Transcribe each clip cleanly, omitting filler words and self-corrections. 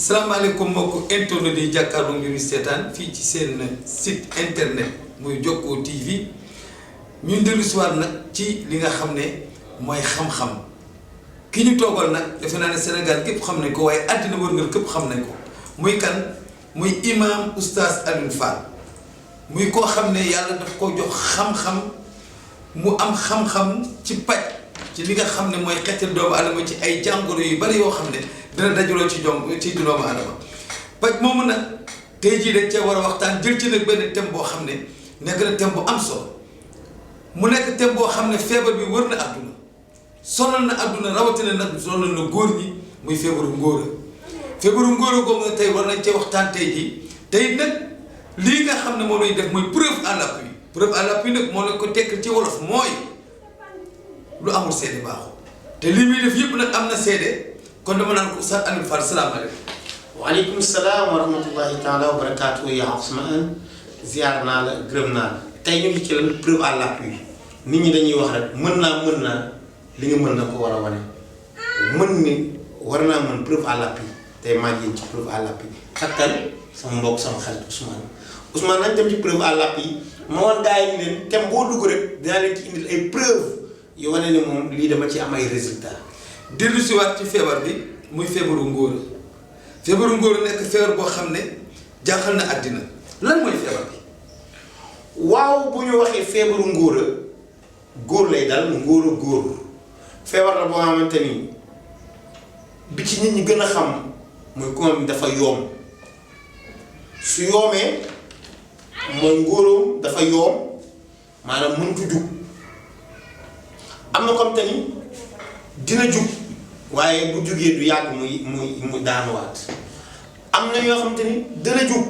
salaamaaleykum mbokk internet yi jàkkaarloo ñu seetaan fii ci seen site internet muy Jokko TV ñun dellu si waat nag ci li nga xam ne mooy xam-xam ki ñu toogal nag defe naa ne Sénégal képp xam nañ ko waaye àddina wërngal képp xam nañ ko muy kan muy imam oustaz Alioune Fall muy koo xam ne yàlla daf ko jox xam-xam mu am xam-xam ci paj ci li nga xam ne mooy xeetal doomu adama ci ay jàngoro yu bari yoo xam ne dina dajaloo ci doomu adama paj moomu nag tey jii dañ cee war a waxtaan jël ci nag benn thème boo xam ne nekk na thème bu am solo mu nekk thème boo xam ne feebar bi wër na àdduna sonal na àdduna rawatina nag sonal na góor ñi muy feebaru ngóora googu nag tey war nañ cee waxtaan tey jii tey nag lii nga xam ne moom lañu def mooy preuve à l'appui nag moo leen ko tekk ci wolof mooy lu amul seede baaxul te lii muy def yëpp nag am na seede kon dama naan ko Oustaz Alioune Fall salaamaaleykum. waaleykum salaam wa rahmatullahi taala wa barakaatu yaa Ousmane ziar naa la gërëm naa la tey ñu ngi ci lan preuve à l'appui nit ñi dañuy wax rek mën naa li nga mën na ko war a wane mën ni war naa mën preuve à l'appui tey maa ngi ci preuve à l'appui xattal sama mbokk sama xarit Ousmane nañ dem ci preuve à l'appui ma war gaa yi ni leen thème boo dugg rek dinaa leen ci indil ay preuve yu wane ne moom lii dama ci am ay résultat dellu si waat ci feebar bi muy feebaru ngóora nekk feebar boo xam ne jaaxal na àddina lan mooy feebar bi. waaw bu ñu waxee feebaru ngóora góor lay dal góor feebar la boo xamante ni bi ci nit ñi gën a xam mooy koom dafa yoom su yoomee mooy ngóoróom dafa yoom maanaam mëntu jug am na comme te ni dina jug waaye bu jugee du yàgg muy daanuwaat am na ñoo xamante ni dana jug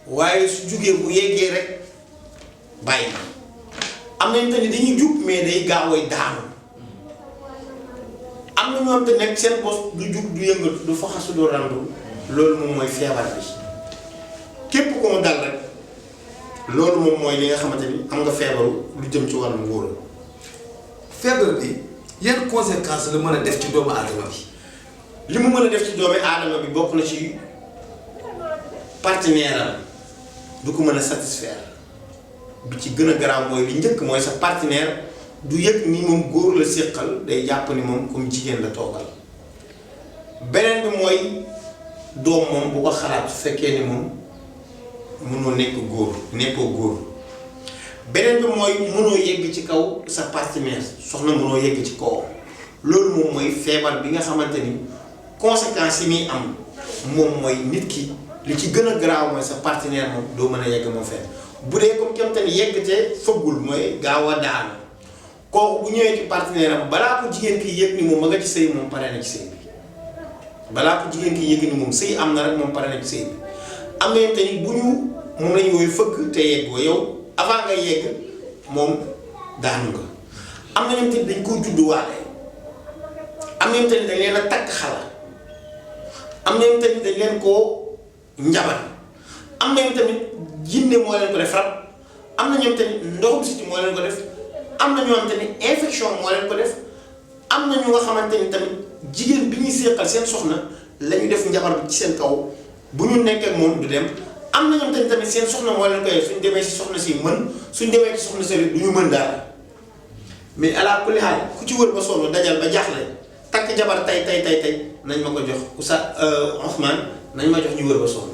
waaye su jugee bu yeggee rek bàyyi am na ñu te ni dañuy jug mais day gaaway daanu am na ñoo xamante ne nag seen bos du jug du yëngatu du faxasu du randu loolu moom mooy feebar bi képp ko mu dal rek loolu moom mooy li nga xamante ni am nga feebaru lu jëm ci wàllu ngóora. feebar bi yan conséquences la mën a def ci doomu aadama bi. li mu mën a def ci doomu aadama bi bokk na ci partenaire am du ko mën a satisfaire bi ci gën a garaaw mooy li njëkk mooy sa partenaire du yëg ni moom góor la séqal day jàpp ni moom comme jigéen la toogal beneen bi mooy doom moom bu ko xalaat su fekkee ni moom mënoo nekkoo góor beneen bi mooy mënoo yegg ci kaw sa partenaire soxna mënoo yegg ci kaw loolu moom mooy feebar bi nga xamante ni conséquences yi muy am moom mooy nit ki li ci gën a garaaw mooy sa partenaire moom doo mën a yegg moom fenn bu dee comme kem te ni yegg te fëggul mooy gaaw a daanu kooku bu ñëwee ci partenaire am balaa ko jigéen ki yëg ni moom ma nga ci sëy moom pare na ci sëy bi balaa ko jigéen ki yëg ni moom sëy am na rek moom pare na ci sëy bi am na te ni bu ñu moom lañu woy fëgg te yeggoo yow avant nga yegg moom daanu nga am na ñoom tamit dañ koo judduwaale am na ñoom tamit dañ leen a takk xala am na ñoom tamit dañ leen koo njabar am na ñoom tamit jinne moo leen ko def rab am na ñoom tamit ndoxum siti moo leen ko def am na ñoo xamante ni infection moo leen ko def am na ñu nga xamante ni tamit jigéen bi ñuy séqal seen soxna la ñu def njabar bi ci seen kaw bu ñu nekkee ak moom du dem am na ñoom tamit seen soxna moo leen koy suñ demee si soxna si mën suñ demee ci soxna si du ñu mën dara mais ala kulli xaal ku ci wër ba sonn dajal ba jaaxle takk jabar tey nañ ma ko jox Oustaz Ousmane nañ ma jox ñu wër ba sonn.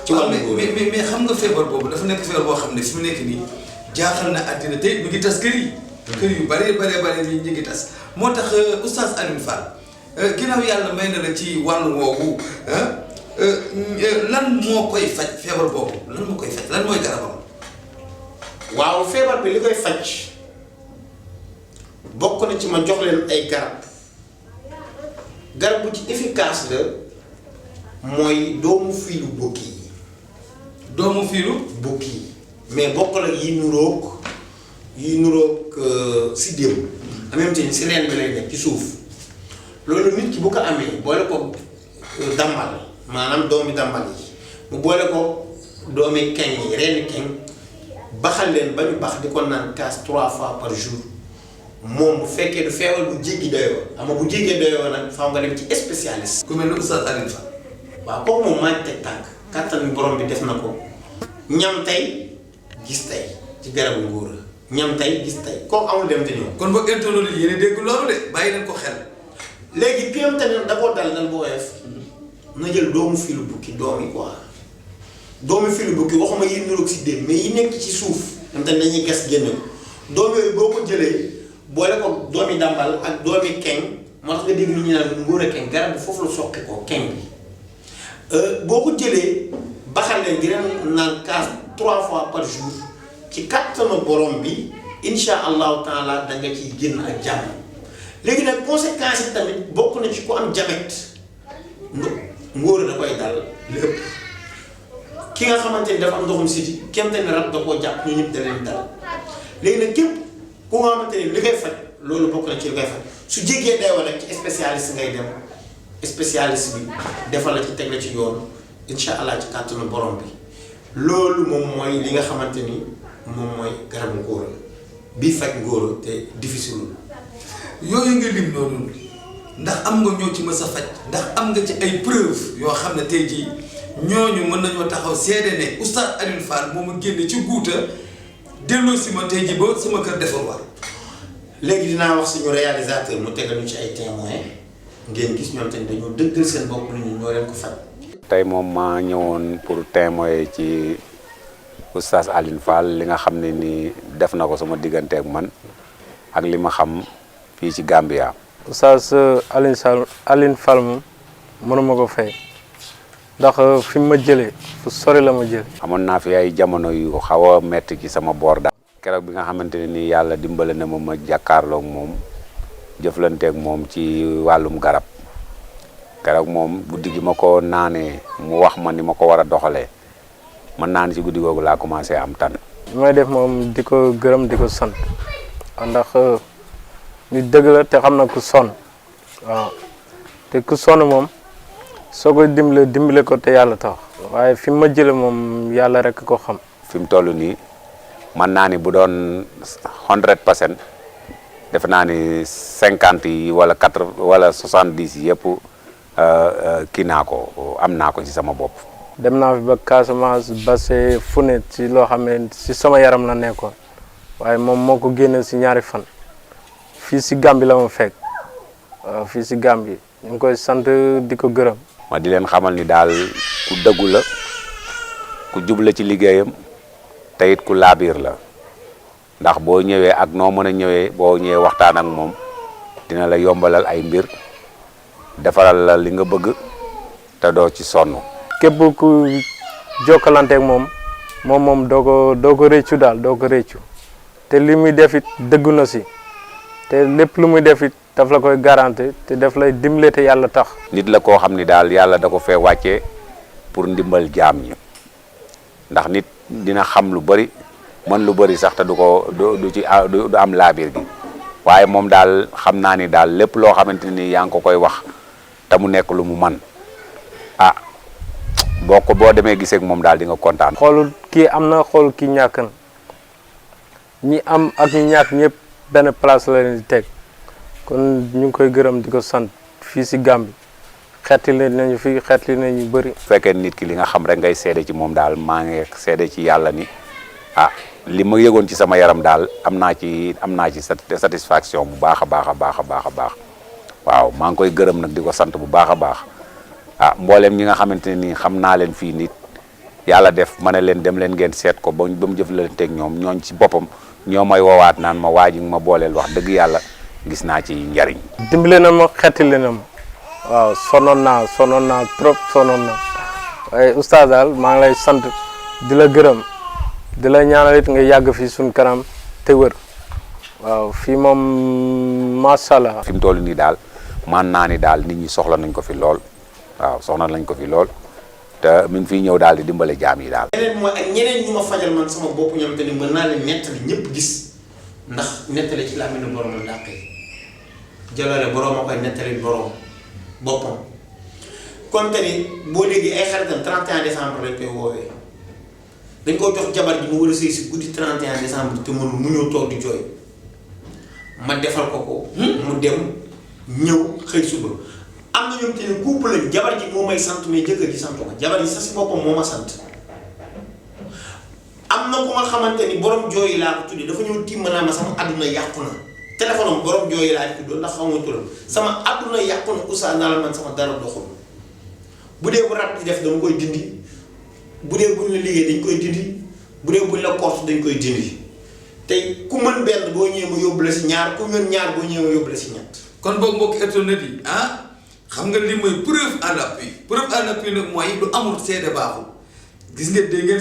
ci wàllu mais xam nga feebar boobu dafa nekk feebar boo xam ne fi mu nekk nii jaaxal na àddina tey mu ngi tas kër yi. kër yu bare ñu ngi tas moo tax Oustaz Alioune Fall ginnaaw yàlla may na la ci wàllu woowu lan moo koy faj feebar boobu lan moo koy faj lan mooy garabam. waaw feebar bi li koy faj bokk na ci ma jox leen ay garab bu ci efficace la mooy doomu fiilu bukki yi. doomu fiilu bukki yi mais bokk la yi nuroog siddéem en même temps si reen bi lay nekk ci suuf loolu nit ki bu ko amee boole ko dambal maanaam doomi dambal yi mu boole ko doomi keñ yi reeni keñ baxal leen ba ñu bax di ko naan kaas 3 fois par jour moom bu fekkee du feebar bu jéggi doyoo ama bu jéggee doyoo nag faaw nga dem ci spécialiste. ku mel ne Oustaz Alioune Fall. waaw kooku moom maa ngi teg tànk kàttan borom bi def na ko ñam tey gis tey ci garabu ngóora ñam tey gis tey kooku amul dem te ñëw. kon boog internet yi yéen a dégg loolu de bàyyi leen ko xel. léegi ki am tamit da koo dal bu woyof na jël doomu filu bukki doom yi quoi doomu filu bukki waxuma yi niroog si déet mais yi nekk ci suuf ñoom tamit dañuy gas génne ko doom yooyu boo ko jëlee boole ko doomi dàmbal ak doomi keng moo tax nga dégg nit ñi naan ngóor a keng garab bi foofu la soqi ko keng bi boo ko jëlee baxal leen di leen naan kaas 3 fois par jour ci kattanu borom bi insha allahu taala da nga ciy génn ak jàmm. léegi nag conséquences yi tamit bokk na ci ku am diabète ngóor da koy dal lépp ki nga xamante ni dafa am ndoxum siti kenn te ne rab da koo jàpp ñu ñëpp da leen dal léegi nag képp ku nga xamante ni li koy faj loolu bokk na ci li koy faj su jéggee dayoo nag ci spécialiste ngay dem spécialiste bi defal la ci teg la ci yoon incha allah ci kàttanu borom bi loolu moom mooy li nga xamante ni moom mooy garabu ngóor bii faj ngóor te difficile. yooyu nga lim noonu ndax am nga ñoo ci mës a faj ndax am nga ci ay preuve yoo xam ne tey jii ñooñu mën nañoo taxaw seede ne oustaz Alioune Fall moo ma génne ci guuta delloo si ma tey jii ba sama kër defar war. léegi dinaa wax suñu réalisateur mu tegal ñu ci ay témoins ngeen gis ñoom tamit dañoo dëggal seen bopp nit ñi ñoo leen ko faj. tey moom maa ñëwoon pour témoigner ci oustaz Alioune Fall li nga xam ne ni def na ko sama diggante ak man ak li ma xam fii ci Gambia. oustaz Alioune Fall moom mënuma ko fay ndax fi ma jëlee fu sori la ma jël. amoon naa fi ay jamono yu xaw a metti ci sama boor daal. keroog bi nga xamante ne ni yàlla dimbale na ma jàkkaarloog moom jëflanteeg moom ci wàllum garab keroog moom guddi gi ma ko naanee mu wax ma ni ma ko war a doxalee man naan ci guddi googu laa commencé am tan. li may def moom di ko gërëm di ko sant ndax nit dëgg la te xam na ku sonn waaw te ku sonn moom soo koy dimbale ko te yàlla tax waaye fi ma jële moom yàlla rek ko xam. fi mu toll nii man naa ni bu doon 100% def naa ni 50 yi wala 80 wala 70 yi yëpp kii naa ko am naa ko ci sama bopp. dem naa fi ba Casamance Basse fu ne ci loo xam ne ci sama yaram la nekkoon waaye moom moo ko génne ci ñaari fan fii ci Gambie la ma fekk waaw fii ci Gambie ñu ngi koy sant di ko gërëm. ma di leen xamal ni daal ku dëggu la ku jubla ci liggéeyam te it ku laabiir la ndax boo ñëwee ak noo mën a ñëwee boo ñëwee waxtaan ak moom dina la yombalal ay mbir defaral la li nga bëgg te doo ci sonn. képp ku jokkalante ak moom doo ko réccu daal doo ko réccu te li muy def it dëggu na si te lépp lu muy def it daf la koy garanté te daf lay dimbale te yàlla tax. nit la koo xam ni daal yàlla da ko fee wàccee pour ndimbal jaam ñi ndax nit dina xam lu bari mën lu bari sax te du am laabiir gi waaye moom daal xam naa ni daal lépp loo xamante ni yaa ngi ko koy wax te mu nekk lu mu man ah boo demee gisee ak moom daal di nga kontaan. xoolul kii am na xool kii ñàkk na ñi am ak ñi ñàkk ñëpp benn place la leen di teg kon ñu ngi koy gërëm di ko sant fii si Gambie xeetli nañu fi xeetli nañu bëri. bu fekkee nit ki li nga xam rek ngay seede ci moom daal maa ngi seede ci yàlla ni ah li ma yëgoon ci sama yaram daal am naa ci satisfaction bu baax a baax waaw maa ngi koy gërëm nag di ko sant bu baax a baax ah mbooleem ñi nga xamante ne nii xam naa leen fii nit yàlla def ma ne leen dem leen ngeen seet ko ba mu jëflanteeg ñoom ñooñ ci boppam ñoo may woowaat naan ma waa ji ma booleel wax dëgg yàlla gis naa ci njariñ. dimbale na ma xeetli na ma waaw sonoon naa trop waaye oustaz daal maa ngi lay sant di la gërëm di la ñaanal it nga yàgg fii suñ kanam te wër waaw fii moom macha allah. fi mu toll nii daal man naa ni daal nit ñi soxla nañ ko fi lool waaw soxla nañ ko fi lool te mi ngi fiy ñëw daal di dimbale jaam yi daal. ñeneen mooy ak ñeneen ñu ma fajal man sama bopp ñoom te ni mën naa leen nettali ñëpp gis ndax nettali ci làmmiñu borom la dàqee jëloore borom a koy nettali borom boppam kon te ni boo déggee ay xaritam 31 décembre lañ koy woowee dañ koo jox jabar ji mu war a sëy si guddi 31 décembre te mënul mu ñëw toog di jooy ma defal ko mu dem ñëw xëy suba am na ñoom te ne couple lañ jabar ji moo may sant mais jëkkër ji santu ko jabar ji sa si boppam moo ma sant am na ku nga xamante ni borom jooyi laa ko tuddee dafa ñëw tiim naa ma sama àdduna yàqu na téléphone am borom jooyi laa ko tuddee ndax xaw ma turam sama àdduna yàqu na Oustaz naa la man sama dara doxul bu dee bu rab di def dama koy dindi bu dee buñ la liggéey dañ koy dindi bu dee buñ la korte dañ koy dindi tey ku mën benn boo ñëwee ma yóbbu la si ñaar ku mën ñaar boo ñëwee ma yóbbu la si ñett. kon boog mbokki internet yi xam nga li mooy preuve à l'appui nag mooy lu amul seede baaxul gis ngeen dégg ngeen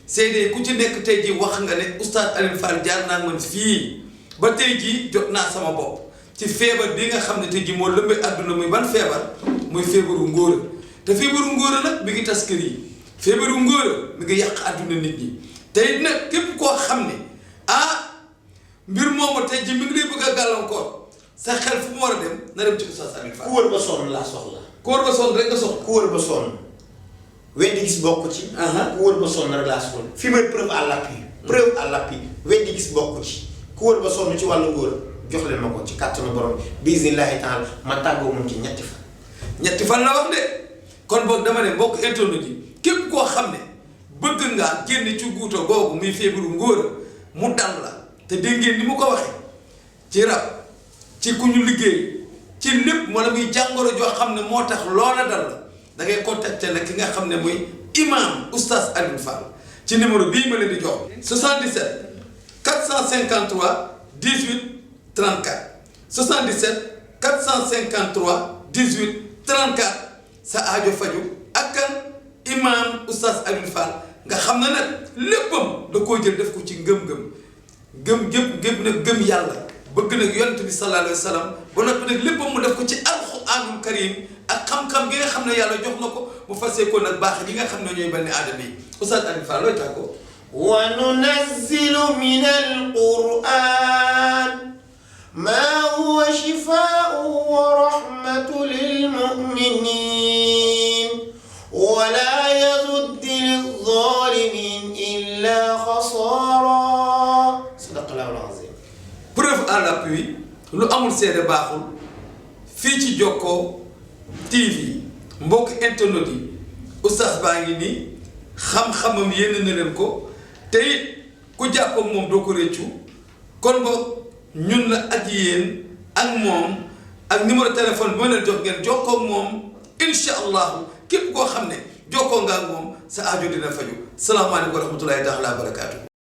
seede yi ku ci nekk tey jii wax nga ne Oustaz Alioune Fall jaar naa man fii ba tey jii jot naa sama bopp ci feebar bi nga xam ne tey jii moo lëmbee àdduna muy ban feebar muy feebaru ngóora te feebaru ngóora nag mi ngi tas kër yi feebaru ngóora mi ngi yàq àdduna nit ñi tey nag képp koo xam ne mbir moomu tey jii mi ngi lay bëgg a gàllankoor sa xel fu mu war a dem na dem ci Oustaz Alioune Fall. ku wër ba sonn laa soxla. ku wër ba sonn rek nga soxla. ku wër ba sonn weddi gis bokk ci. ku wër ba sonn rek laa soxla. fi may preuve à l'appui. preuve à l'appui weddi gis bokk ci. ku wër ba sonn ci wàllu ngóor jox leen ma ko ci kàttanu borom bismillahi taala ma tàggoo moom ci ñetti fan. ñetti fan la wax de kon boog dama ne mbokk internet yi képp koo xam ne bëgg ngaa génn ci guuto googu muy feebaru ngóor mu dal la te dégg ngeen ni mu ko waxee ci rab. ci ku ñu liggéey ci lépp wala muy jàngoro joo xam ne moo tax loola dal la da ngay contacter nag ki nga xam ne muy imam Oustaz Alioune Fall ci numéro bii ma leen di jox 77 453 18 34 77 453 18 34 sa aajo faju ak kan imam Oustaz Alioune Fall nga xam ne nag léppam da koo jël def ko ci gëm yàlla bëgg nag yonent bi sallallahu alayhi wa sallam ba noppi nag léppam mu def ko ci alxuraanul karim ak xam-xam gi nga xam ne yàlla jox na ko mu fasee ko nag baax yi nga xam ne ñooy bani aadama yi Oustaz Alioune Fall looy tàggoo wa nunazzilu min alquran ma huwa shifaa'un wa rahmatun lil mu'minin wa la yazuddu lil zalimin illa khasara sadaqallahu al-azim. preuve à l'appui lu amul seede baaxul fii ci Jokko TV mbokk internet yi Oustaz baa ngi nii xam-xamam yéene na leen ko te it ku jàpp ak moom doo ko réccu kon boog ñun la ak yéen ak moom ak numéro téléphone bi ma leen jox ngeen jokkoo ak moom incha allahu képp koo xam ne jokkoo nga ak moom sa aajo dina faju salaamaaleykum wa rahmatullahi taala wa barakaatu.